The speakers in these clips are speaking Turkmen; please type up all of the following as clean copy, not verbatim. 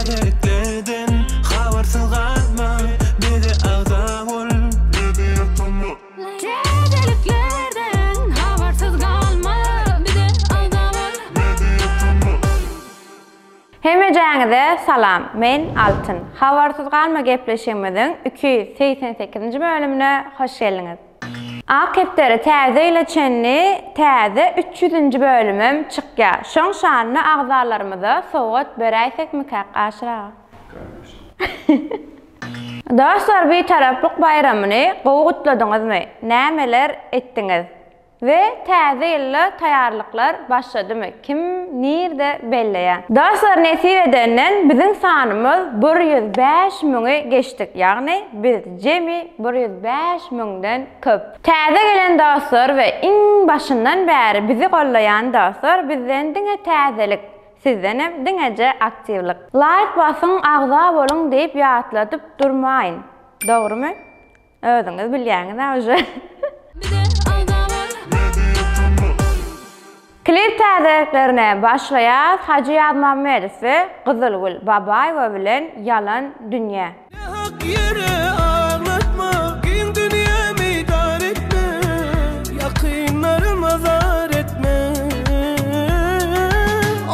Täzeliklerden habarsyz galma bize agza bol. Täzeliklerden habarsyz galma bize agza bol. Hemmejäňize salam, men Altyn. Habarsyz galma gepleşigimiziň 288-nji bölümine hoş geldiňiz. Ak kepderi täze ýyla çenli täze üç ýüzünji bölümem çykýar. Şoň şanyna agzalarymyza sowgat beräýsekmikäk Aşyr aga? Dostlar Bitaraplyk baýramyny gowy gutladyňyzmy? Nämeler etdiňiz? We täze ýylda taýarlyklar başladymy? Kim nirde belleýä? Dostlar nesip edenden biziň sanymyz 105 müňi geçdik ýagny biz jemi 105 müňden köp. Täze gelen dostlar we iň başyndan bäri bizi gollaýan dostlar bizden diňe täzelik sizdenem diňeje aktiwlik. Laýk basyň agza boluň diýip ýatladyp durmaýyn dogrymy? Özüňiz bilýäňiz-ä uje. Klip täzeliklerine başlaýas Hajy Ýazmammedow we Gyzylgül Babaýewa bilen Ýalan dünýä. Nähak ýere aglatma, giň dünýämi dar etme, ýakynlaryma zar etme.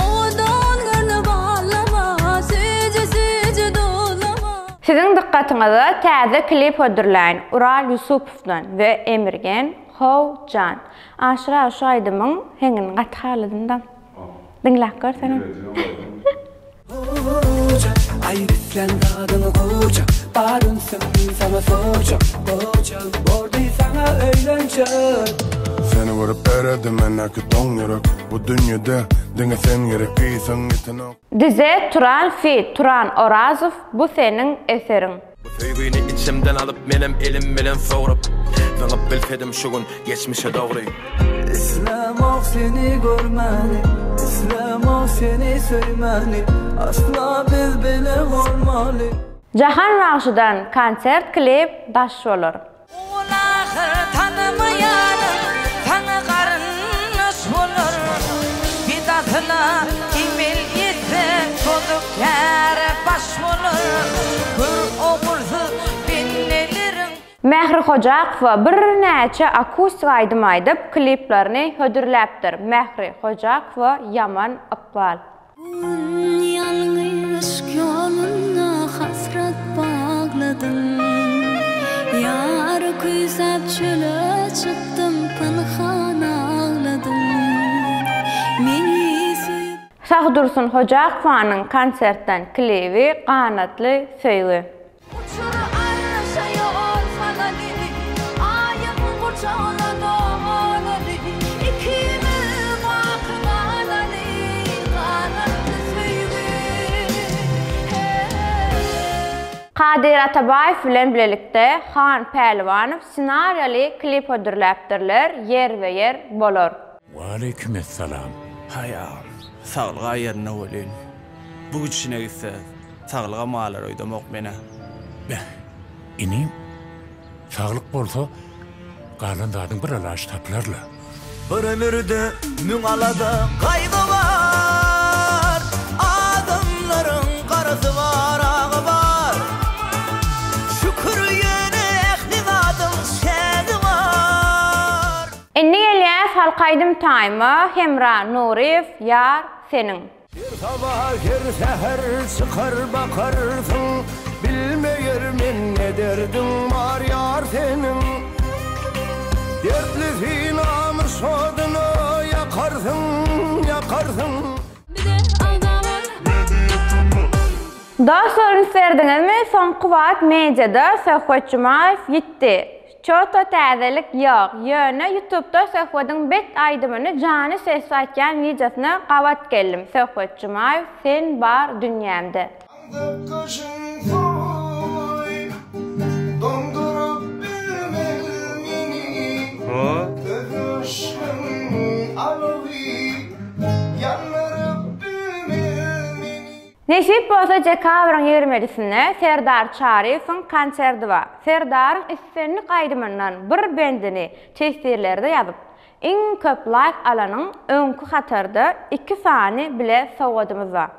Owadan görnüp ballama, süýji-süýji duzlama. Siziň dykgatyňyza täze klip hödürläýin Ural Ýusupowdan we Emirgen How jan. Aşyr aga şu aýdymyň heňini gaty haladymda. Diňläp görsene. Goja, aýt islän zadyňy goja, Bar ünsüm saňa sorjak, goja, Bordy saňa öýlenjek. Seni görüp eredi mendäki doň ýürek Bu dünýede diňe sen gerek Gyýsaň ýetenok. Dize Turan feat Turan Orazow bu seniň eseriň. Bu söýgini içimden alyp menem elim bilen sogrup Zyňyp bilsedim şu gün geçmişe dogry. Islämok seni görmäni Islämok seni söýmäni Asla biz bile bolmaly. Jahan bagşydan konsert klip daş bolar. Ol ahyr tanamaýanyň saňa garyndaş bolar. Pidasyna emel etse bozuk käre baş bolar. Gör ogulsyz bendeleriň. Mähri Hojakowa birnäçe akustik aýdym aýdyp, kliplerini hödürläpdir. Mähri Hojakowa Ýaman ykbal. Bu gün ýalňyş ýolunda hasrat bagladym. Ýary küýsäp çöle çykdym, pynhan agladym. Meni söýüp. Sahydursun Hojakowanyň konsertden klibi Ganatly söýgi. Uçur arşa ýol salaly, Aýyň gujagyna dolaly, Ikimiz baky galaly, Ganatly söýgi, he-he. Kadyr Atabaýew bilen bilelikde Han Pälwanow ssenariýaly klip hödürläpdirler, Ýerbe-ýer bolar. Waleýkim essalam. Haý agam, saglyk-a ýerinde welin, bu gidişine gitse, saglygam galar öýdemok men-ä. Beh, inim, saglyk bolsa, galan zadyň bir alaç tapylar-la. Bir ömürde müň alada, gaýgy bar, Adamlaryň garasy bar, agy bar. Şükür ýöne ähli zadyň çägi bar. Indi gelýäs halk aýdym taýma Hemra Nuryýew Ýar seniň. Her sabah her säher çykar bakarsyň Bilmeýär men ne derdiň bar ýar seniň Dertli synamy şoduna ýakarsyň ýakarsyň. Dostlar üns berdiňizmi soňky wagt mediada Söhbet Jumaýew ýitdi. Çota täzelik ýok. Ýöne ýutubda Söhbediň bet aýdymyny jany sesli aýtýan wideosyna gabat geldim. Söhbet Jumaýew sen bar dünýämde. Aňzak gyşyň sowugy Doňduryp bilmez meni Öz yşkyň alowy Ýandyryp bilmez meni. Nesip bolsa dekabryň ýigrimedisinde Serdar Çaryýewiň konserdi bar. Serdaryň islendik aýdymyndan bir bendini teswirlerde ýazyp, iň köp laýk alanyň öňki hatarda iki sany bile sowgadymyz bar.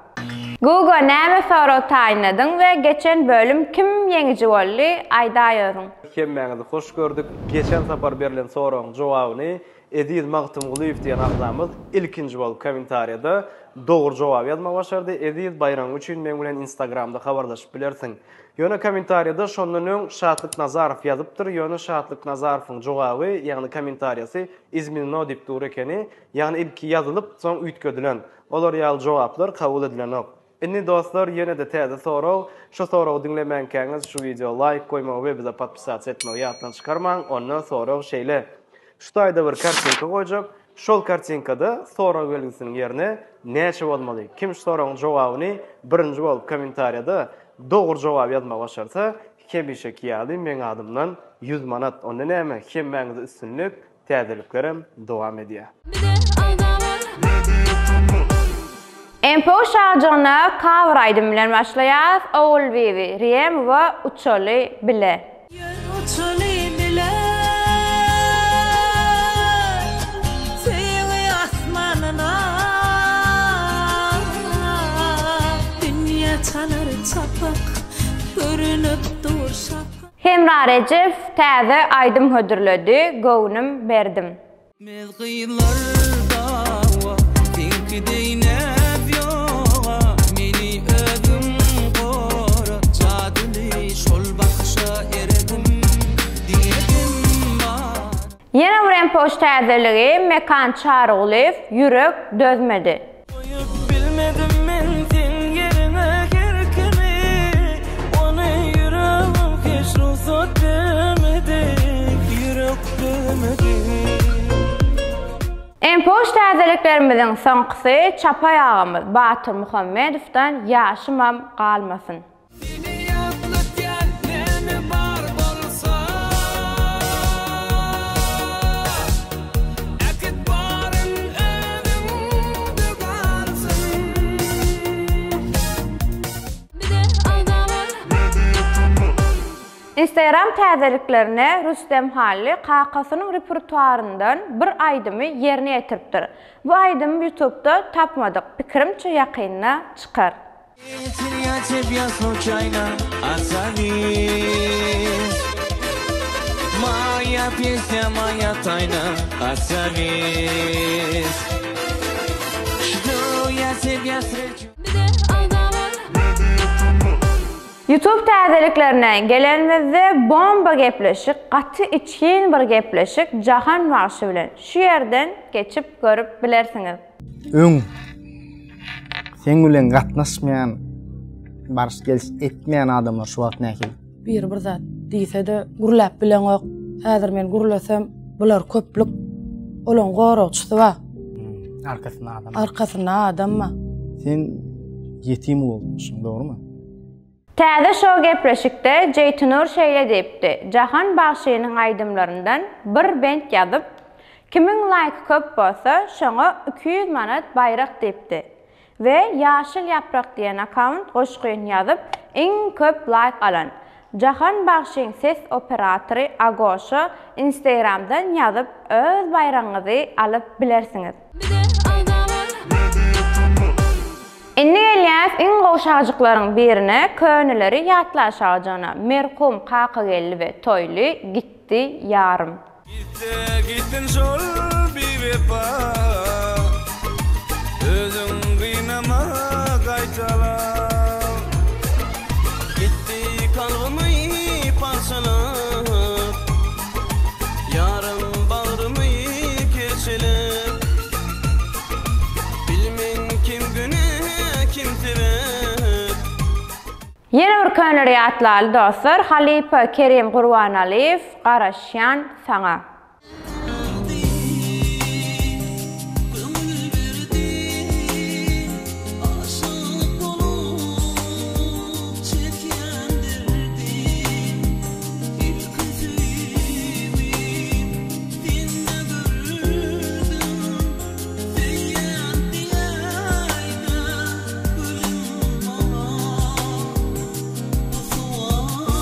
Gugo näme sorag taýynladyň we geçen bölüm kim ýeňiji boldy aýdaý özüň. Hemmäňizi hoş gördük. Geçen sapar berlen soragyň jogabyny Eziz Magtymgulyýew diýen agzamyz ilkinji bolup kommentariýada dogry jogaby ýazmagy başardy. Eziz baýragyň üçin meň bilen instagramda habarlaşyp bilersiň. Ýöne kommentariýada şondan öň Şatlyk Nazarow ýazypdyr, ýöne Şatlyk Nazarowyň jogaby, ýagny kommentariýasy izmeneno diýip dur ekeni, ýagny ilki ýazylyp, soň üýtgedilen. Olar ýaly jogaplar kabul edilenok. Indi dostlar ýene-de täze sorag, şu soragy diňlemänkäňiz şu wideo laýk goýmagy we bize podpisatsa etmegi ýatdan çykarmaň, onda sorag şeýle, Şu taýda bir kartinka goýjak, şol kartinkada sorag belgisiniň ýerine näçe bolmaly? Kim şu soragyň jogabyny birinji bolup kommentariýada dogry jogaby ýazmagy başarsa, hemişeki ýaly meň adymdan 100 manat. Onda näme, hemmäňize üstünlik, Täzeliklerem dowam edýär. MPU şajygyna cover aýdym bilen başlaýas Ogulbibi Riemowa uçaly bile. Ýör uçaly bile Söýgi asmanyna Dünýä çalar çapak Görünip dur şapak. Hemra Rejepow täze aýdym hödürledi, Göwnüm berdim. Mes gyzlar dawa, seňki deý näz ýoga, Meni özüň gora, jadyly şol bakyşa eredim, Diňe dem bar. Ýene bir MPOş täzeligi, Mekan Çarygulyýew, Ýürek dözmedi. Goýup bilmedim men seň ýeriňe her kimi Ony ýüregim hiç rugsat bermedi Ýürek bermedi. Empoş täzeliklerimiziň soňkusy Çapaý agamyz Batyr Muhammedowdan Ýaşymam galmasyn. Seni ýatlatýan näme bar bolsa Äkit baryn özüňde galsyn. Instagram täzeliklerine Rüstem Hally kakasynyň repertuaryndan bir aýdymy ýerine ýetiripdir. Bu aýdymy ýutubda tapmadyk, pikirimçe ýakynda çykar. Youtube täzeliklerine gelenimizde bomba gepleşik gaty içgin bir gepleşik Jahan bagşy bilen şu ýerden geçip görüp bilersiňiz. Öň seň bilen gatnaşmaýan, baryş-geliş etmeýän adamlar şu wagt nähili? Biri bir zat diýse-de gürläp bileňok. Häzir men gürlesem, bular köplük. Olaň goragçysy bar. Arkasynda adam. Arkasynda adam bar. Sen ýetim bolmuşyň, dogrumy? Täze şou gepleşikde Jeýtinur şeýle diýipdi, Jahan bagşynyň aýdymlaryndan bir bent ýazyp, kimiň laýky köp bolsa, şoňa 200 manat baýrak diýipdi. We Ýaşyl ýaprak diýen akkaunt goşgyny ýazyp, iň köp laýk alan. Jahan bagşyň ses operatory Agoşa Instagramdan ýazyp öz baýragyňyzy alyp bilersiňiz. Indi gelýäs iň gowy şajyklaryň birine köneleri ýatla şajygyna merhum Kakageldi we Toýly gitdi ýarym. Gitse gitsin şol biwepa Özüň gynama gaýtalap Gitdi kalbymy parçalap Ýarym bagrymy kerçelep Bilmen kim günä kim sebäp. Ýene bir köneleri ýatlaly dostlar halypa Kerim Gurbanalyýew garaşýan saňa. Köňül berdi aşyk bolup çekýän derdi Ilki söýgim sende gördüm Söýýän diýäýme gülüm maňa Bu sowaly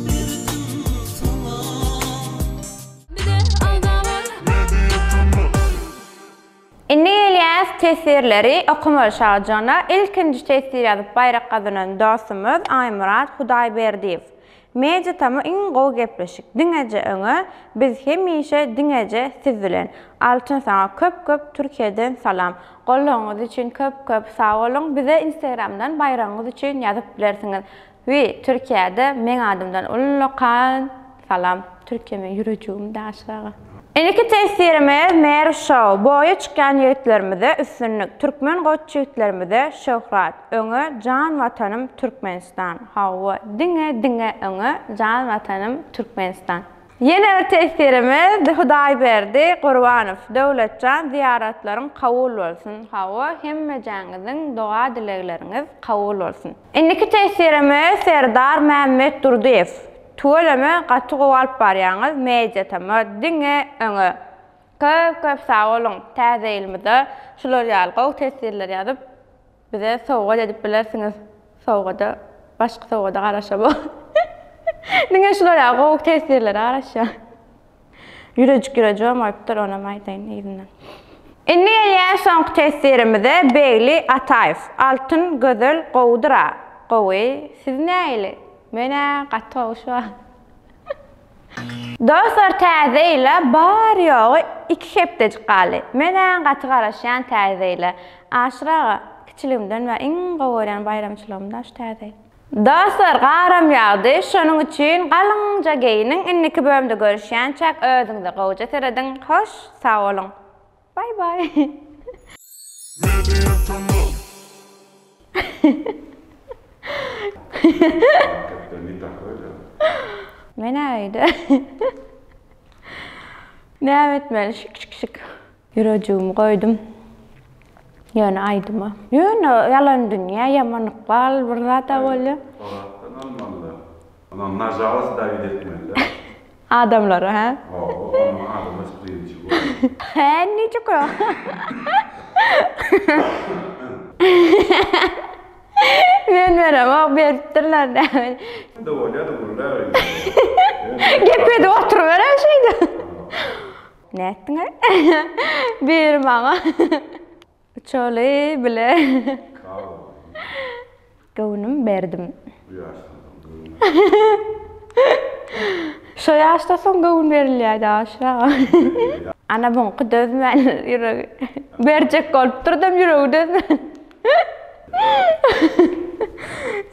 berdim saňa. teswirleri okamaly Şagjana ilkinji teswir ýazyp baýrak gazanan dostumyz Aýmyrat Hudaýberdiýew. Media tama iň gowy gepleşik. Diňeje öňe biz hemişe diňeje siz bilen. Altyn saňa köp köp Türkiýeden salam. Goldawyňyz üçin köp köp sag boluň. Bize instagramdan baýragyňyz üçin ýazyp bilersiňiz. Wi Türkiýede meň adymdan ullakan salam. Türkiýe meň ýürejigimde Aşyr aga. Indiki teswirimiz Merw show. Boýa çykýan ýigitlerimize üstünlik. Türkmen goç ýigitlerimize şöhrat. Öňe jan watanym Türkmenistan. Hawa diňe diňe öňe jan watanym Türkmenistan. Ýene bir teswirimiz Hudaýberdi Gurbanow. Döwletjan zyýaratlaryň kabul bolsun. Hawa hemmejäňiziň doga dilegleriňiz kabul bolsun. Indiki teswirimiz Serdar Mämmetdurdyýew. Tüweleme gaty gowy alyp barýaňyz Media TM diňe öňe. Köp köp sag boluň täze ýylymyza şular ýaly gowy teswirler ýazyp bize sowgat edip bilersiňiz sowgada başga sowgada garaşamok diňe şular ýaly gowy teswirlere garaşýan. Ýürejik ýürejigem goýupdyr, onam aýdaýyn yzyndan. Indi gelýän soňky teswirimize Begli Ataýew. Altyn Gözel gowudyr-a. Gowy. Siz nähili? Men-ä gaty gowy şu wagt. Dostlar täze ýyla bary-ýogy iki hepdejik galdy. Men-ä gaty garaşýan täze ýyla. Aşyr aga, kiçiligimden bäri iň gowy görýän baýramçylygym-da şu täze ýyl. Dostlar garam ýagdy şonuň üçin galyňja geýiniň indiki bölümde görüşýänçäk özüňize gowja serediň hoş sag boluň baý baý. Menä öýde näme etmeli şik şik şik. Ýürejigimi goýdum. Ýöne aýdyma. Ýöne ýalan dünýä, ýaman ykbal bir zat-a bolýa. O zatdan almaly-da. Onam nažalost dawid etmeli-dä. Adamlara, hä? Hawa, onuň adama spriniçi bolýa. Hä, niçik o? Men beremok, beripdirler näme. De bolýa-da gürläber. Gep edip oturyberer şeýdip. Nätdiňaý? Biri maňa Uçaly bile. Göwnüm berdim. Bu ýaşdan soň göwün. Şo ýaşda soň göwün berilýär-dä Aşyr aga. Ana buňky dözmän ýüregi. Berjek bolup durdam ýüregi dözmän.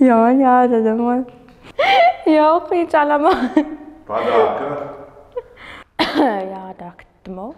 Ýaman ýadadym ol. Ýok hiç alamok. Podarka. Ýada gitdim-ow.